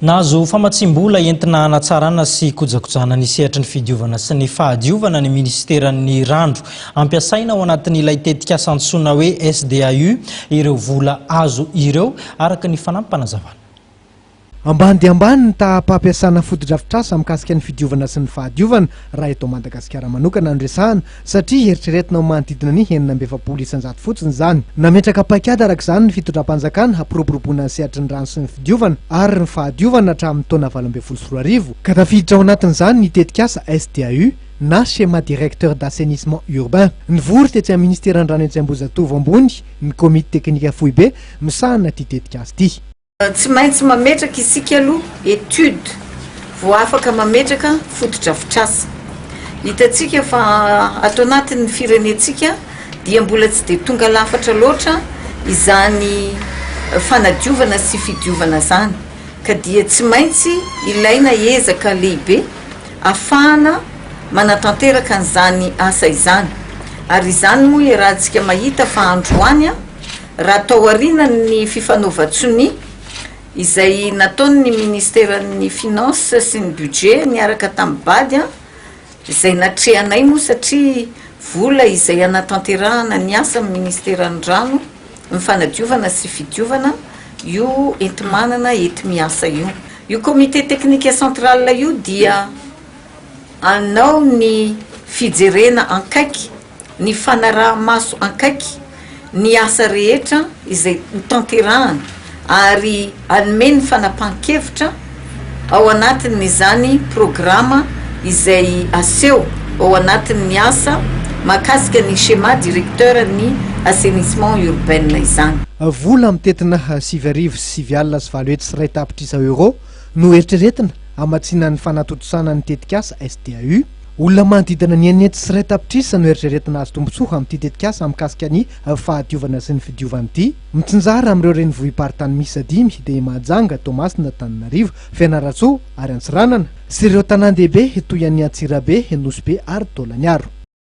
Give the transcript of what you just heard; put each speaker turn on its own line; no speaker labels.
Nahazo famatsiam-bola entina hanatsarana sy hikojakojana ny sehatry ny fidiovana sy ny fahadiovana ny minisiteran'ny Rano. Ampiasaina ao anatin'ilay tetikasa antsoina hoe SDAU ireo vola azo ireo, araka ny fanampim-panazavana.
Ambany dia ambany ny taham-pampiasana fotodrafitrasa mikasika ny fidiovana sy ny fahadiovana raha eto Madagasikara manokana no resahana satria eritreretina ho manodidina ny 46% fotsiny izany. Nametraka paikady araka izany ny fitondram-panjakana hampiroboroboana ny sehatry ny rano sy ny fidiovana ary ny fahadiovana hatramin'ny taona 2018 ka tafiditra ao anatin'izany ny tetikasa SDAU na Schéma Directeur d'Assainissement Urbain. Nivory tetsy amin'ny Ministeran'ny Rano etsy Ambohijatovo ambony ny komity teknika foibe misahana ity tetikasa ity.
Tsy maintsy mametraka isika aloha étude vao afaka mametraka fotodrafitrasa. Hitantsika fa ato anatin'ny firenentsika dia mbola tsy dia tonga lafatra loatra izany fanadiovana sy fidiovana izany ka dia tsy maintsy ilaina ezaka lehibe afahana manatanteraka an'izany asa izany. Ary izany moa iarahantsika mahita fa androany Raha tao aorianan'ny fifanaovan-tsonia izay nataon'ny ministeran'ny Finances sy ny Budget niaraka tamin'ny Bad, izay natrehanay moa satria vola izay hanatanterahana ny asa amin'ny ministeran'ny Rano, ny fanadiovana sy fidiovana io enti-manana enti-miasa io. Io Comité Technique Central io dia hanao ny fijerena ankaiky ny fanaraha-maso ankaiky ny asa rehetra izay hotanterahana ary hanome ny fanapahan-kevitra ao anatin'izany programa izay aseho ao anatin'ny asa mahakasika ny schéma directeur ny assainissement urbaine izany.
Vola mitentina 809 801 euros no eritreretina hamatsiana ny fanatontosana ny tetikasa SDAU. Olona manodidina ny 1.600 no eritreretina hahazo tombontsoa amin'ity tetikasa mikasika ny fahadiovana sy ny fidiovana ity. Mitsinjara amin'ireo renivohi-paritany miisa dimy dia i Mahajanga, Toamasina, Antananarivo, Fianarantsoa ary Antsiranana, sy ireo tanàn-dehibe toy an'i Antsirabe, Nosy Be ary Taolagnaro.